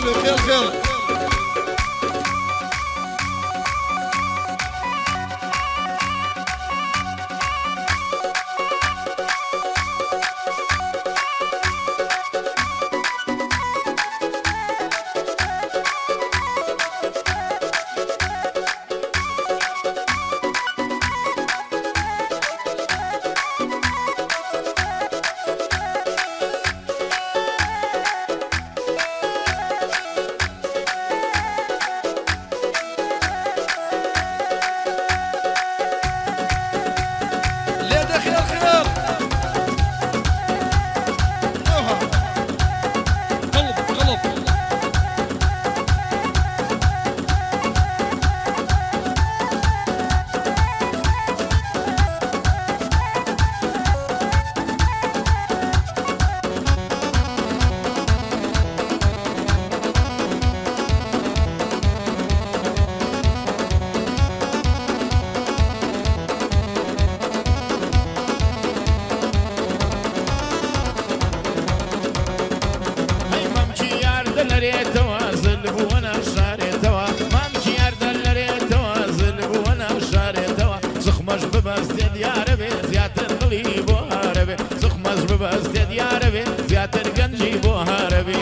حلو خێڵ خێڵ. لێدە خێڵ خێڵ. ئەوها. قەڵب قەڵب. هەی مەمکی یار دەلەرێتەوە زل بووە ناشارێتەوە مامکی یار دەلەرێتەوە زل بووە ناشارێتەوە زخمەش ببەستێ دیارە بێ زیاتر دڵی بۆ هارەبێ زخمەش ببەستێ دیارە بێ زیاتر گەنجی بۆ هارەبێ.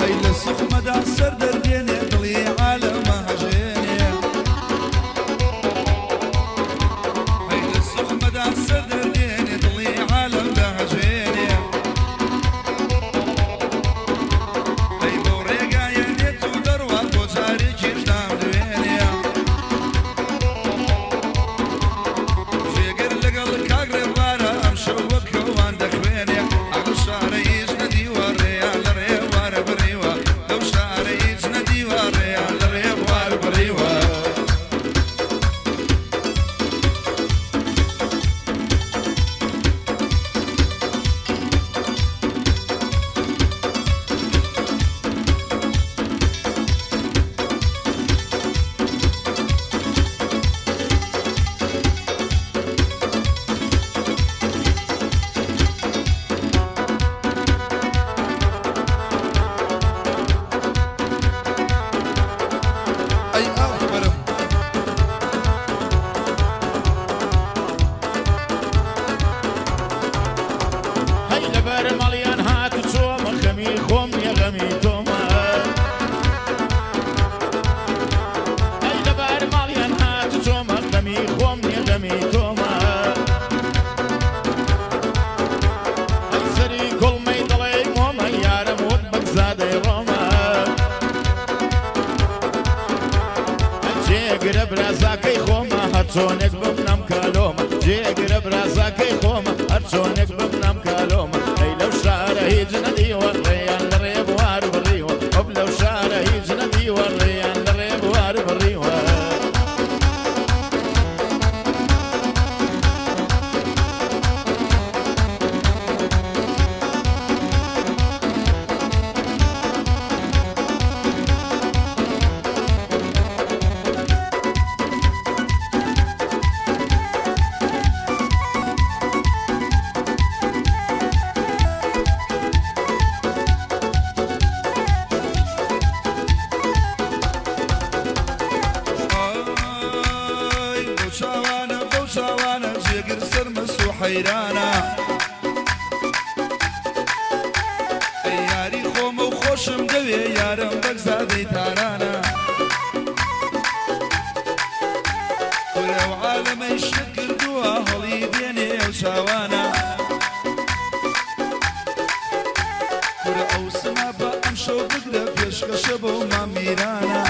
هەی لە سوخمەدا سەر دەردێنێ دڵی عالەمە هەژێنێ. هەی لە سوخمەدا سەر دەردێنێ دڵی عالەم دەهەژێنێ. هەی بەو ڕێگایە دێت و دەڕوات بۆ جارێکیش نامدوێنێ. جێگر لەگەڵ کاک ڕێبوارە ئەمشەو وەک کەوان دەخوێنێ. ئەو شارە هیچ نەدیوە ڕێیان لە ڕێوارە بڕیوە. لەو شارە هیچ نەدیوە ڕێیان لە ڕێبوار بڕیوە. ئەی ئاوەرم. هەی لەبەر ماڵیان هات و چۆمە خەمی خۆم نیە غەمی تۆمە. ئەی لەبەر ماڵیان هات و چۆمە خەمی خۆم نیە غەمی تۆمە. ئەی سەری کوڵمەی دەڵێی مۆمە یارم وەک بەگزادەی ڕۆمە. ئەی جێگرە برازاکەی خۆمە هەرچۆنێک بم نامکالۆمە. جێگرە برازاکەی خۆمە هەرچۆنێک بم نامکالۆمە. ئەی لەو شارە هیچ نەدیوە ڕێیان لە ڕێبوار بڕیوە. ئۆف لەو شارە هیچ نەدیوە ڕێیان لە ڕێبوار بڕیوە. ئای بەو چاوانە بەو چاوانە جێگر سەرمەست و حەیرانە. ئەی یاری خۆمە و خۆشم دەوێ یارم بەگزادەی تارانە. کورە و عالەمەی شت کردووە هەڵی دێنێ ئەو چاوانە. کورە ئەو سما بە ئەمشەو بگرە پێشکەشە بەو مام میرانە.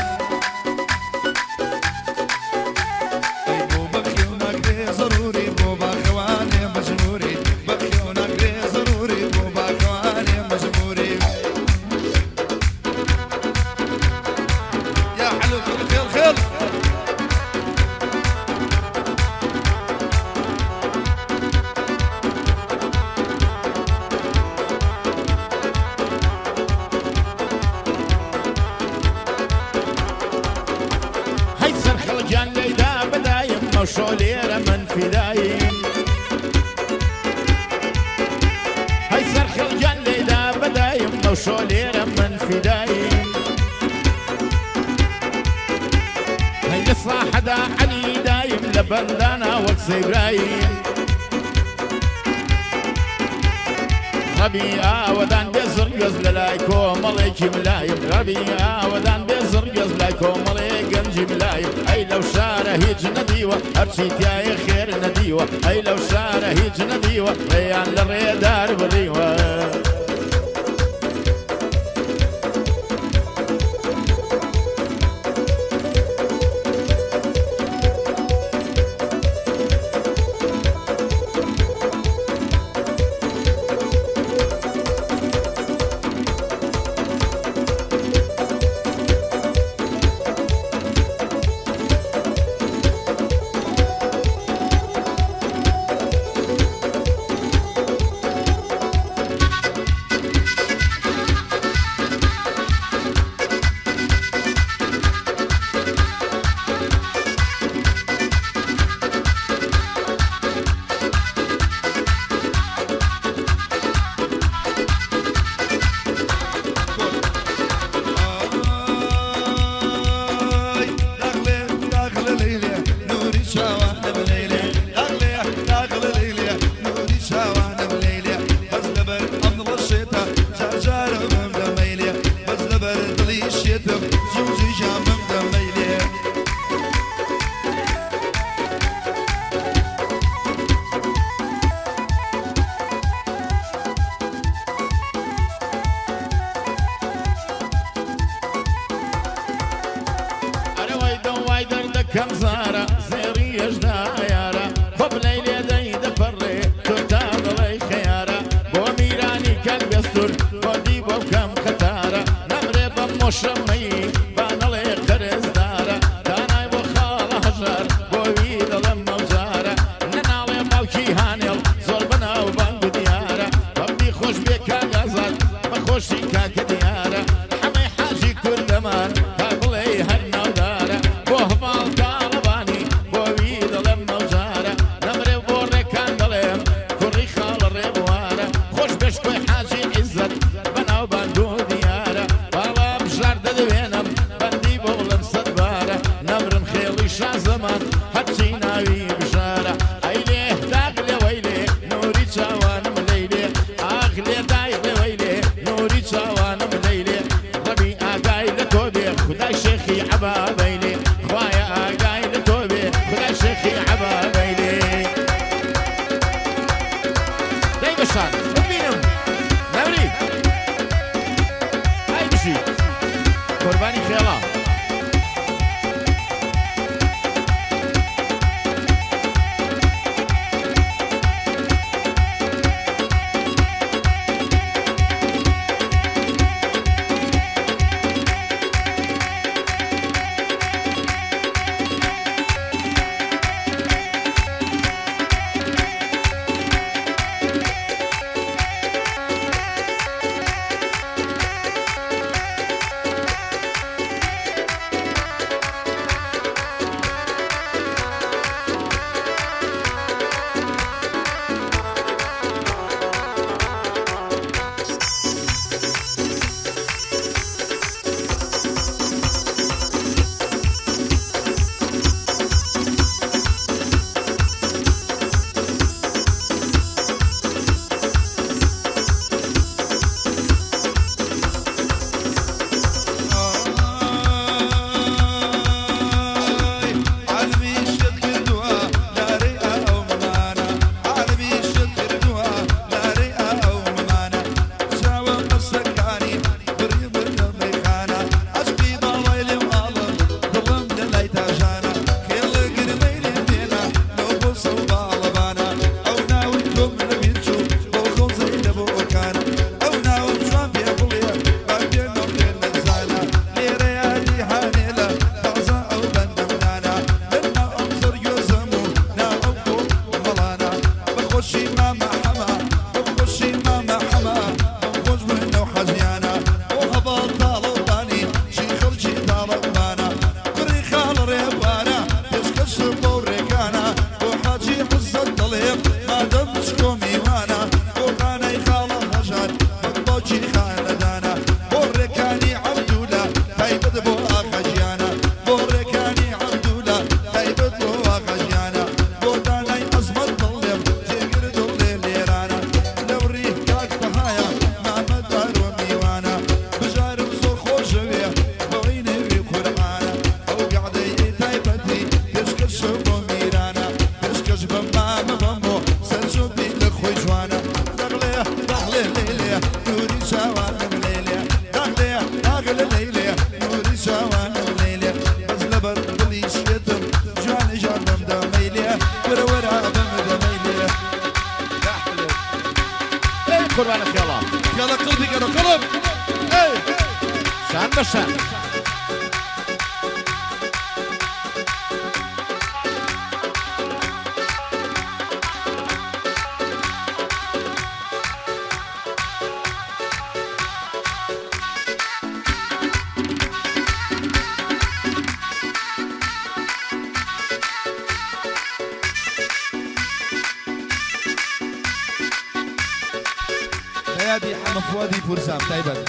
ئەی بۆ بەخێو ناکرێ زەروری بۆ باخەوانێ مەجبوری. بەخێو ناکرێ زەروری بۆ باخەوانێ مەجبوری. یا حلو خێڵ خێڵ خێڵ. شۆ لێرە من فیدایم. هەی سەرخێڵ گیان لێدا بەدایم ئەو شۆ لێرە من فیدایم. هەی لە ساحەدا عەلی دایم لە بەندانا وەک زەیبرایم. ڕەبی ئاوەدان بێ زڕگوێز لە لای کۆمەڵێکی ملایم. ڕەبی ئاوەدان بێ زڕگوێز لای کۆمەڵێ گەنجی ملایم. ئەی لەو شارە هیچ نەدیوە هەرچی تایە خێر نەدیوە. ئەی لەو شارە هیچ نەدیوە ڕێیان لە ڕێدار بڕیوە. ئای داخلێ داخلە لەیلێ نوری چاوانم لەیلێ داخلێ داخلە لەیلێ نوری چاوانم لەیلێ بەس لەبەر ئەم دڵە شێتە جارجارە بم دەمەیلێ بەس لەبەر دڵی شێتم زوو زوو بم دەمەیلێ. ئەرە وای دەم وای دەردەکەم زارە زێڕی یەژدا یارە خۆ بلەی لێ دەی دەپەڕێ تۆ تا دڵی خەیارە بۆ میرانی کەل بێستور بۆ دی بۆ بکەم قەتارە نەمرێ بەم مۆشەمەی با نەڵێ قەرزدارە دانای بۆ خاڵە هەژار بۆ وی دەڵێم مەوجارە نەناڵێ باوکی هانێڵ زۆر بەناو بانگ و دیارە بەمدی خۆش بێ کاک ئازاد بە خۆشی کاکە دیارە حەمەی حاجی کوردەمان تا بڵێی هەر ناودارە بۆ هەڤاڵ تاڵەبانی بۆ وی دەڵێم مەوجارە نەمرێ بۆ ڕێکان دەڵێم کوڕی خاڵە ڕێبوارە خۆش بێ شکۆی حاجی عیزەت بەناو بانگ و دیارە باڵا بژاردە دەوێنم بەندی بۆ بڵێم سەد بارە نەمرن خێڵی شازەمان هەرچی ناوی بژارە ئەی لێ داغ لێ وەی لێ نوری چاوانم لەیلێ ئاخ لێ دایخ لێ وەی لێ نوری چاوانم لەیلێ ڕەبی ئاگای لە تۆ بێ خودای شێخی عەبابەیلێ خوایە ئاگای لە تۆ بێ خودای شێخی عەبابەیلێ. دەی بەشان ببینم نەمری ئای بژی قوربانی خێڵا. لە لەیلێ نوری چاوانم لەیلێ داخ لێ داخ لە لەیلێ نوری چاوانم لەیلێ بەس لەبەر دڵی شێتم جوانە ژان بمدە مەیلێ وەرە وەرە بمدە مەیلێ. ئەی قوربانە خێڵە. خێڵە قڵپی کەرە قڵپ ئەی. شان بە شان. بە یادی حەمە فوادی پورزام تایبەت.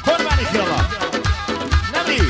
قوربانی خێڵە نەمری.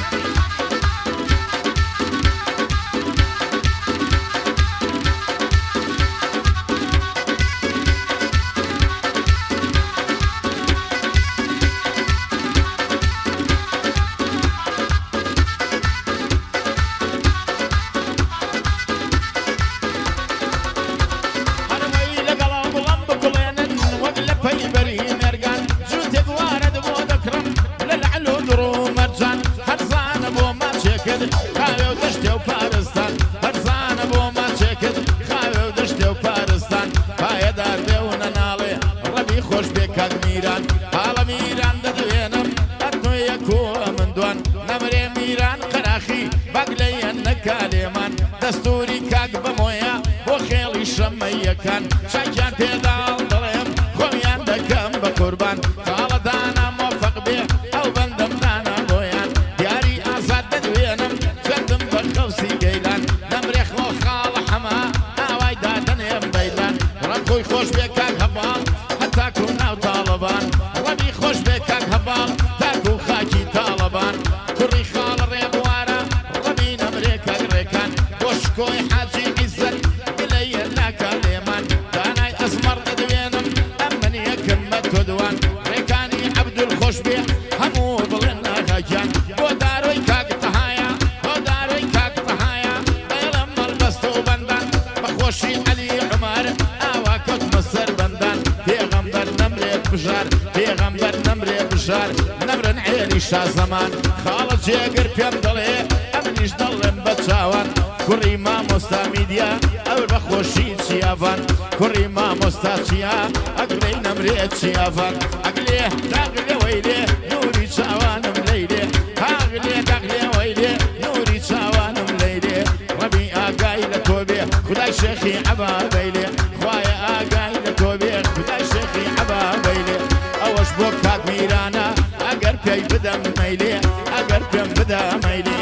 هەروەی لەگەڵ گوڵم بکوڵێنن وەک لە پەی بەری مێرگان جووتێک وارەت بۆ دەکڕم لە لەعل و دڕ و مەرجان هەرزانە بۆ ماچێکت خاوێ و دەشتێ و پارستان هەرزانە بۆ ماچێکت خاوێ و دەشتێ و پارستان پایەدار بێ و نەناڵێ ڕەبی خۆش بێ کاک میران پاڵە میران دەدوێنم ئەتۆ یەک و ئەمن دوان نەمرێ میران قەراخی باگلەیەن نەکا لێمان دەستوری کاک بەمۆیە بۆ خێڵی شەمەیەکان چاکیان پێداڵ دەڵێم خۆمیان دەکەم بە قوربان خاڵە دانا مۆفەق بێ ئەو بەندەم دانا بۆیان دیاری ئازاد دەدوێنم خوێندم بە خەوسی گەیلان نەمرێ خۆ خاڵە حەمە ئاوای دادەنێم بەیلان ڕەم خۆی خۆش بێ کاک هەڤاڵ هەتاکو ناو تاڵەبان ڕەبی خۆش بێ کاک هەڤاڵ تاکو خاکی تاڵەبان کوڕی خاڵە ڕێبوارە ڕەبی نەمرێ کاک ڕێکان بۆ شکۆی حاجی عیزەت گلەیە ناکا لێمان دانای ئەزمەڕ دەدوێنم ئەمن یەکم مە تۆ دوان ڕێکانی عەبدول خۆش بێ هەموو بڵێن ئاغا گیان بۆ دارۆی کاک تەهایە بۆ دارۆی کاک تەهایە ئەیڵێم مەڵبەست و بەندان بە خۆشی عەلی عومەر ئاوا کەوتمە سەر بەندان پێغەمبەر نەمرێ بژار پێغەمبەر نەمرێ بژار نەمرن عێلی شازەمان خاڵە جێگر پێم دەڵێ ئەمنیش دەڵێم بە چاوان کوڕی مامۆستا میدیا ئەور بە خۆشی چیاڤان کوڕی مامۆستا چیا ئەگلەی نەمرێ چیاڤان ئەگلێ داغلێ وەیلێ نوری چاوانم لەیلێ ئاغلێ داغلێ وەیلێ نوری چاوانم لەیلێ ڕەبی ئاگای لە تۆ بێ خودای شێخی عەبا بەیلێ خوایە ئاگای لە تۆ بێ خودای شێخی عەبا بەیلێ ئەوەش بۆ کاک میرانە ئەگەر پێی بدەم مەیلێ ئەگەر پێم بدە مەیلێ.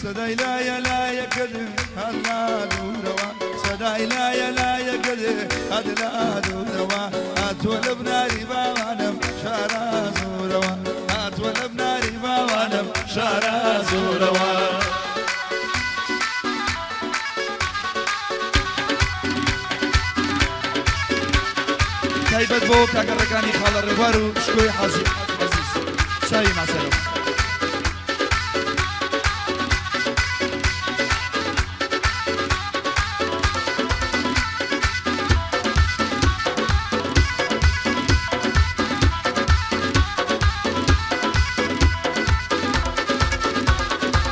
سەدای لایە لایە کرد هەلا دوورەوە سەدای لایە لایە کرد هەلا دوورەوە هاتووە لە بناری باوانم شارا زورەوە هاتووە لە بناری باوانم شارا زورەوە. تایبەت بۆ کاکەڕەکانی خاڵە ڕێبوار و شکۆی حاجی عەزیز چاوی ماسەرەوە.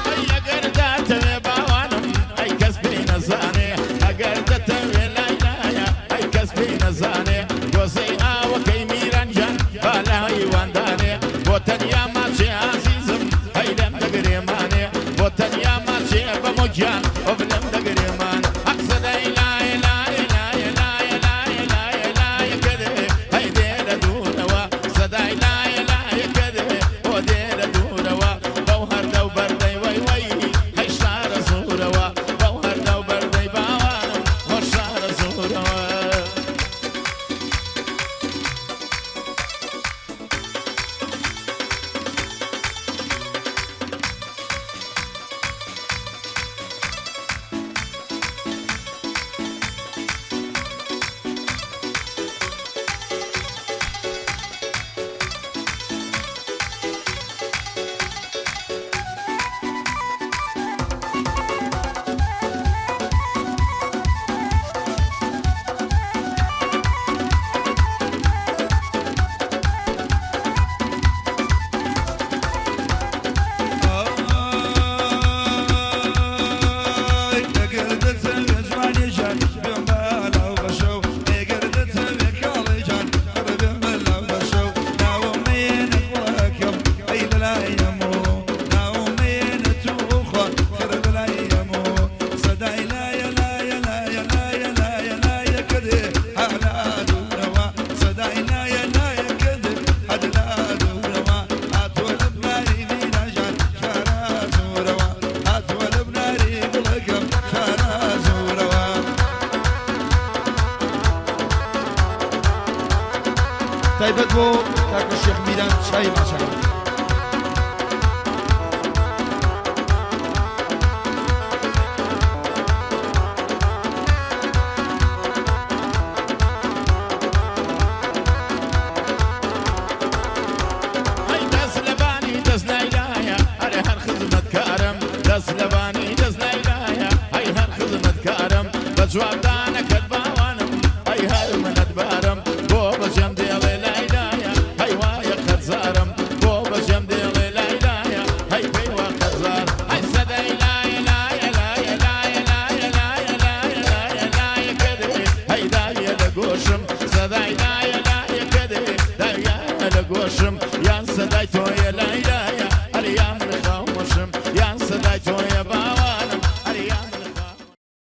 ئەی ئەگەر داتەوێ باوانم ئەی کەس پێی نەزانێ ئەگەر دەتەوێ لای لایە ئەی کەس پێی نەزانێ گۆزەی ئاوەکەی میران گیان با لە هەیوان دانێ بۆ تەنیا ماچێ ئازیزم ئەی لێم دەگرێمانێ بۆ تەنیا ماچێ بەمۆ گیان ئۆف لێم دەگرێمان حەق سەدای لایە لایە لایە لایە لایە لایە لایە کەدێ هەی دێ لە دوورەوە سەدای لایە لایە کەدێ بۆ دێ لە دوورەوە بەو هەردە و بەردەی وەی وەی هەی شارە زوورەوە بەو هەردە و بەردەی باوانم بۆ شارە زوورەوە. تایبەت بۆ کاکە شێخ میران چای ماچەکە. هەی دەس لەبانی دەس لایلایە ئەرێ هەر خزمەتکارم دەس لەبانی دەس لایلایە هەی هەر خزمەتکارم بە جوابدانەکەت باوانم هەی هەر منەتبارم بۆ بەجێم دێڵێ لایلایە هەی وایە قەرزارم بۆ بەجێم دێڵێ لایلایە هەی پێی وا قەرزار هەی سەدەی لایە لایە لایە لایە لایە لایە لایە لایە لایە کەدێ هەی دایە لە گۆشم سەدای لایە لایە کەدێ دایە لە گۆشم.